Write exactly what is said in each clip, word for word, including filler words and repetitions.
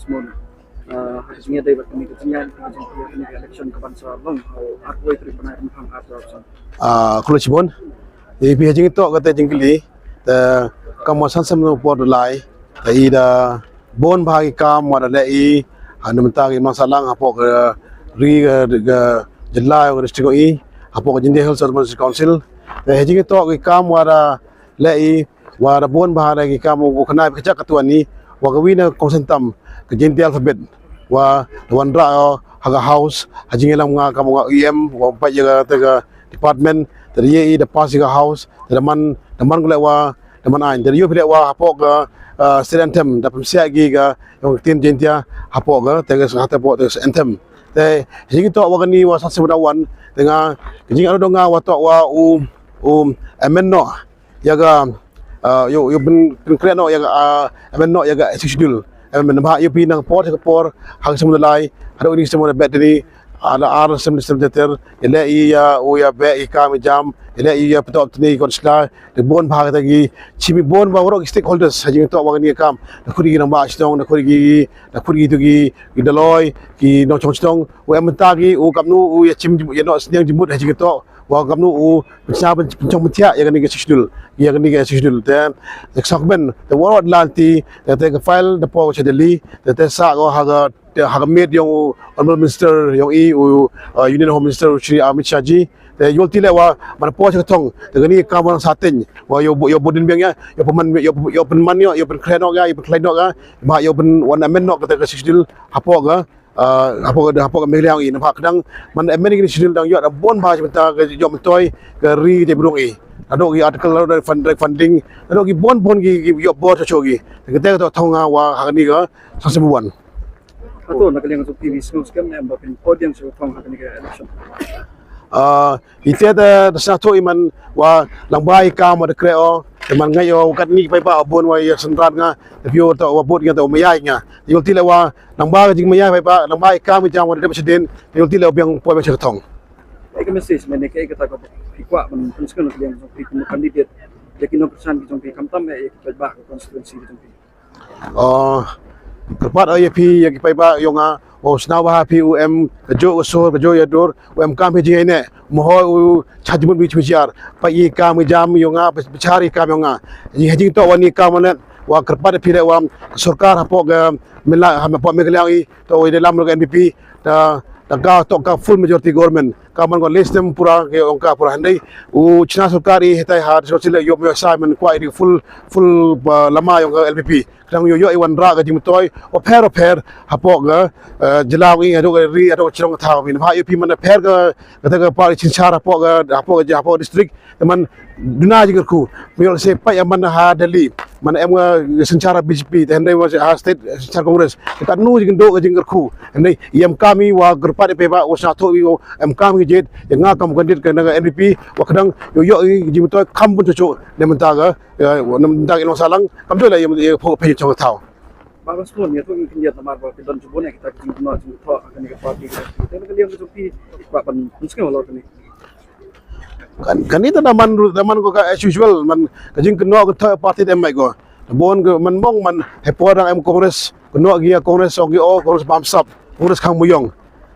Mon. Ah, ha ka jingïadei bad kane ka jingïaid ka jingpyni ka election ka ban sa long ha u arphew tarik bnai Rymphang arphew san. Ah, khublei shibun. Ïa phi ha jingïatoh kata jingkylli. Te kam wa san snem por da lai. Te i da bun bha ki kam wa da leh i ha na mynta ki imlang sahlang hapoh ka ri ka, ka jylla ka district i hapoh ka Jaintia Hills Autonomous District Council. Te ha jingïatoh ki kam wa da leh i wa da bun bha da ki kam u khynnah ka jak ka tuan i wa ka wi na kongsan tam ka Jaintia alphabet wa da wanrah ha ka house ha jingïalam nga kam nga E M wa pait ïa ka te ka department te da ïa i da pass ïa ka house te da man da man ko leh wa da man ain te da ïoh phi leh wa hapoh ka ah, state anthem da pynsiah ki ka ïong ktien Jaintia hapoh ka te ka hapoh te ka anthem te jingïatoh wa kani wa sa sibun wan te nga ka jingïatoh nga wa toh wa u u amend noh ïa ka ah, ïoh ïoh pyn pynkhreh noh ïa ka ah, amend noh ïa ka Sixth Schedule. Amend ba ïoh phi nang por ka por ha ka sibun lai haduh ini sibun bad ini ada ar sem sem ter ïa leh ïa u ïa beh ïa kam ïa jam ïa leh ïa pyntok tni kon sla de bun bha kata ki chimi bun bha waroh ki stakeholders ha jingïatoh wa kani kam da khuri ki nang ba shtong da khuri ki da khuri ki tu ki ki daloi ki nongchong shtong u em mynta ki u kamnu u ïa chim ïa noh sniang jingmut ha jingïatoh wa kamnu u pynchang pynchong pynchiah ïa kani ka Sixth Schedule ïa kani ka Sixth Schedule te te ksok ben te waroh lan ti te te ka file da por cha Delhi te te sa ko ha ka te ha ka miet ïong u Honorable Minister ïong i u uh, Union Home Minister u Shri Amit Shah ji te ïoh ti leh wa man por cha ka thong te kani ka kam wa sa teng wa ïoh ïoh bodin biang ïa ïoh pynman ïoh ïoh pynman ïoh ïoh pynkhlaiñ noh ïa ïoh pynkhlaiñ noh ïa ma ïoh pyn wan amend noh kata ka Sixth Schedule hapoh ka ah, hapoh ka hapoh ka Meghalaya ïong i nampak kedang man amend kini Sixth Schedule dang ïoh da bun bha cha mynta ka ïoh myntoi ka ri ka jaitbynriew i naduh ki article naduh direct fund direct funding naduh ki bun bun ki ki ïoh bor cha cho ki kata ka thong nga wa ha kani ka sangsebuan. Ato na ka liang jong phi sngewskem ne em ba phin podium sha ka thong ha kani ka election. Ah, ite da da sa to i man wa lang ba i kam wa da kreh o te man ngai o kat ni pai ba bun wa ïa sendran nga te phi o to wa bun nga to ma ïa nga ïul ti le wa lang ba ka jing ma ïa pai ba lang ba i kam i jam wa da dep shadin ïul ti le biang poi ba sha ka thong. Ai ka message mane ka kata ka phi kwah ban pynskhem na ka liang jong phi kum candidate ïa ki nongkyrshan ki jong phi khamtam ïa ki paidbah ka constituency ki jong phi. Oh, kyrpad ïa phi ïa ki paidbah ïong nga, u sngewbha phi u em ka juh ka sur ka juh ïa dur, u em kam phi jingïaineh, u mohoi u chah jingmut phi jingmut jiar, peit ïa kam ïa jam ïong nga, peit ïa kam ïong nga. Ïa jingtoh wan ïa kam wan net, wa kyrpad ïa phi leh wa sorkar hapoh ka Meghalaya, hapoh Meghalaya ïa toh ïa lam ka N P P, ta ta ka toh ka full majority government. Ka man ko list em pura ke ong ka pura hynrei u chna sorkar i hetai ha so chile yo myo sa man kwah i full full lama yong ka L P P. Kdang yo yo i wanrah ka jingmyntoi o pher o pher hapoh ka jylla ngi haduh ka ri haduh ka chnong ka thaw. Min ha yo phi man pher ka kata ka par i synshar hapoh ka hapoh ka hapoh district. Te man duna jingkyrkhu myo se pa ya man ha Delhi. Man em ka synshar B J P te hynrei wa ha state synshar Congress. Te katno jingkynduh ka jingkyrkhu hynrei i em kam i wa kyrpad i phi ba u sa tho i u em kam i jied ïa nga kam candidate ka na ka N P P wa kdang ïoh ïoh i jingmyntoi kham bun chuh chuh ne mynta ka ne mynta ka i long sahlang kam joi la ïa pho phi chong thaw. Ba ba shlon ïa to i kyndiat namar ba ki don jubun ïa kita ki jingkynnoh jingthoh ka ne ka party ka ne ka liang ka jong phi ba ban pynskhem halor ka ne. Kan kan ita da man ru da man ko ka as usual man ka jingkynnoh ka thaw party da em mai ko. Bon ka man mong man he por dang em Congress kynnoh gi Congress ong gi o Congress bam sap Congress khang muyong.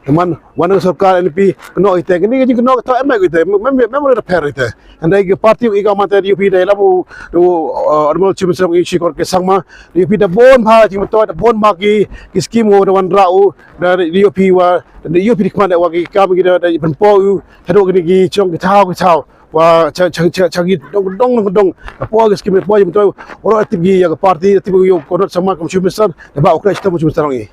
Te man wan ka sorkar N P kynnoh ite kini ka jingkynnoh ka thaw em mai ko ite mem mem mem da pher ite. Hynrei ki party i ka man te U P da lam u u Honorable Chief Minister i Shikor K Sangma U P da bon bha jingmyntoi da bon bha ki ki scheme u da wanrah u da U P wa da U P di khmat da wa ki kam ki da da pynpo u haduh kini ki chong ki thaw ki thaw wa cha cha cha cha ki dong dong dong dong da po ki scheme po jingmyntoi u ro tip ki ya ka party tip ki u Conrad Sangma kam Chief Minister da ba u kra chitom Chief Minister ngi.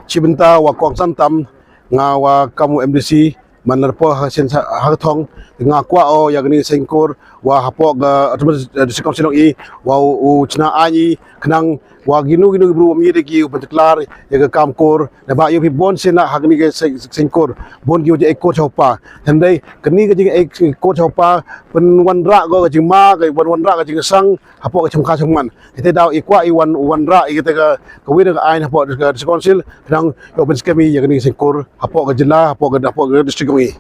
Chi bynta wa kongsan tam nga wa kam u M D C man la po ha sien ha ka thong nga kwah o ya kani sengkur wa hapoh ka Autonomous District Council i wa u chna ani khnang wa ginu ginu bru mi de ki u penteklar ya ka kam kur da ba yu phi bon sien ha kani ka sengkur bon ki u je ekor chaupa hynrei kani ka jing ekor chaupa pen wanrah ko ka jingma ka wan wanrah ka jingsang hapoh ka chungkha chungman. Ite daw i kwah i wan wanrah i kata ka ka wei ka ain hapoh ka district council khnang ïoh pynskhem i ïa kani ka sengkur hapoh ka jylla hapoh ka hapoh ka district kong i.